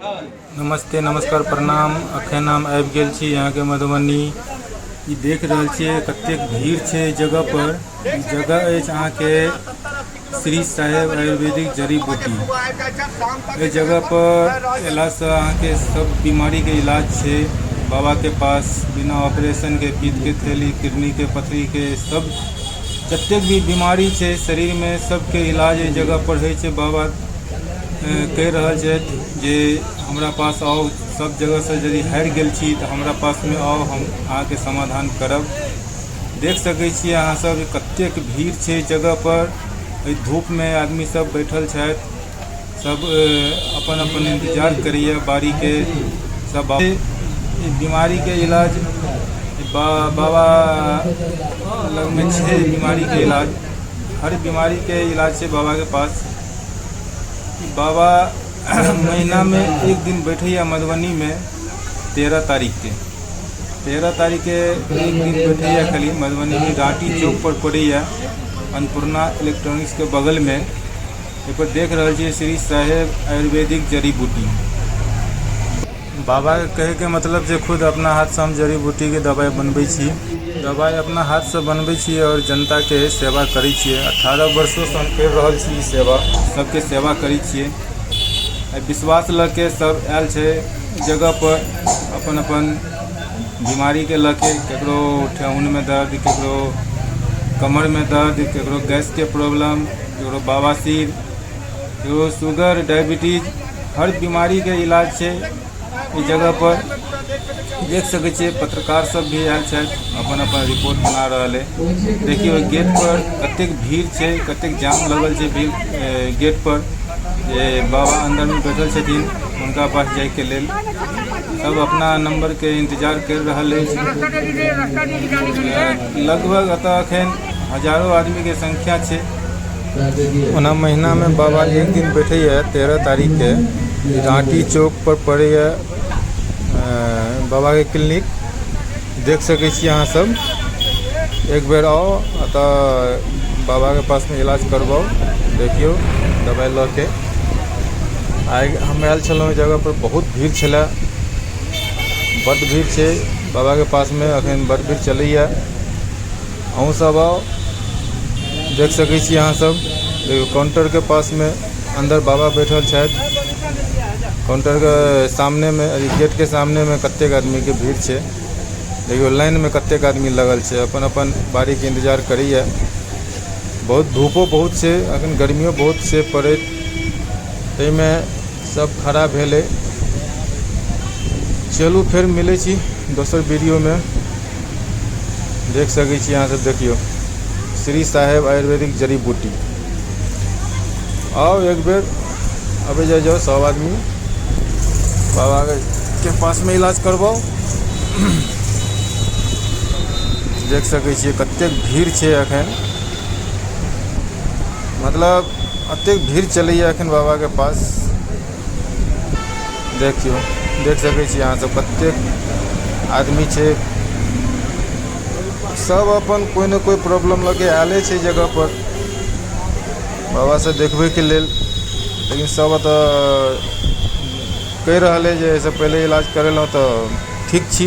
नमस्ते, नमस्कार, प्रणाम। अखन हम आबि गेल छी अहाँके मधुबनी। ई देख रहल छियै कतेक भीड़ छै जगह पर। ई जगह अछि अहाँके श्री साहेब आयुर्वेदिक जड़ी बूटी। एहि जगह पर अयलासँ अहाँके सब बीमारीके इलाज छै बाबाके पास। बिना ऑपरेशनके पित्तके थैली, किडनीके पथरीके, सब जतेक भी बीमारी छै शरीरमे, सबके इलाज एहि जगह पर होइ छै। बाबा कहि रहल छथि जे हमरा पास आउ, सब जगहसँ यदि हारि गेल छी तऽ हमरा पासमे आउ, हम अहाँके समाधान करब। देख सकै छियै अहाँ सब, कतेक भीड़ छै जगहपर। एहि धूपमे आदमी सब बैठल छथि, सब अपन अपन इन्तजार करैए बारीके। सब बीमारीके इलाज बाबा लगमे छै। बीमारीके इलाज, हर बीमारीके इलाज छै बाबाके पास। बाबा महीनामे एक दिन बैठैए मधुबनीमे, 13 तारीखके। 13 तारीखके एक दिन बैठैए खाली मधुबनीमे, राँटी चौक पर पड़ैए, अन्नपूर्णा इलेक्ट्रॉनिक्सके बगलमे। एहिपर देख रहल छियै श्री साहेब आयुर्वेदिक जड़ी बूटी। बाबाके कहैके मतलब जे खुद अपना हाथसँ हम जड़ी बूटीके दबाइ बनबै छी, दबाइ अपना हाथसँ बनबै छी आओर जनताके सेवा करै छियै। 18 वर्षोसँ हम करि रहल छी ई सेवा, सबके सेवा करै छियै। आ विश्वास लऽ के सब आयल छै जगहपर अपन अपन बीमारीके लऽ के। ककरो ठेहुनमे दर्द, ककरो कमरमे दर्द, ककरो गैसके प्रॉब्लम, ककरो बवासीर, ककरो शुगर, डायबिटीज, हर बीमारीके इलाज छै ई जगहपर। देख सकै छियै, पत्रकार सब भी आयल छथि, अपन अपन रिपोर्ट बना रहल है। देखियौ, गेट पर कतेक भीड़ छै, कतेक जाम लगल छै भीड़ गेट पर, जे बाबा अंदर में बैठल छथिन, हुनका पास जाइके लेल सब अपना नंबर के इंतजार कर रहल अछि। लगभग एतऽ अखन हजारो आदमी के संख्या छै। ओना महीनामे बाबा एक दिन बैठैए, 13 तारीखके, राँटी चौक पर पड़ैए बाबाके क्लिनिक। देख सकै छी अहाँ सब, एक बेर आउ, एतऽ बाबाके पासमे इलाज करबाउ। देखियौ, दबाइ लऽ के आइ हम आयल छलहुँ। ओहि जगह पर बहुत भीड़ छलै, बड्ड भीड़ छै बाबाके पासमे, अखन बड्ड भीड़ चलैए। अहूँ सब आउ। देख सकै छी अहाँ सब, देखियौ, काउंटरके पासमे अन्दर बाबा बैठल छथि। काउंटरके सामनेमे, गेटके सामनेमे कतेक आदमीके भीड़ छै। देखियौ, लाइनमे कतेक आदमी लगल छै, अपन अपन बारीके इंतजार करैए। बहुत धूपो बहुत छै अखन, गर्मियो बहुत छै पड़ैत, ताहिमे सब खड़ा भेलै। चलू, फेर मिलै छी दोसर वीडियोमे। देख सकै छी अहाँ सब, देखियौ, श्री साहेब आयुर्वेदिक जड़ी बूटी। आउ एक बेर, अबै जाइ जाउ सब आदमी, बाबा के पासमे इलाज करबाउ। देख सकै छियै कतेक भीड़ छै एखन, मतलब एतेक भीड़ चलैए एखन बाबाके पास। देखियौ, देख सकै छी अहाँ सब, कतेक आदमी छै। सब अपन कोइ ने कोइ प्रॉब्लम लऽ के आयले छै जगह पर बाबासँ देखबैके लेल। लेकिन सब एतऽ कहि रहल अइ जे एहिसँ पहिले इलाज करेलहुँ तऽ ठीक छी।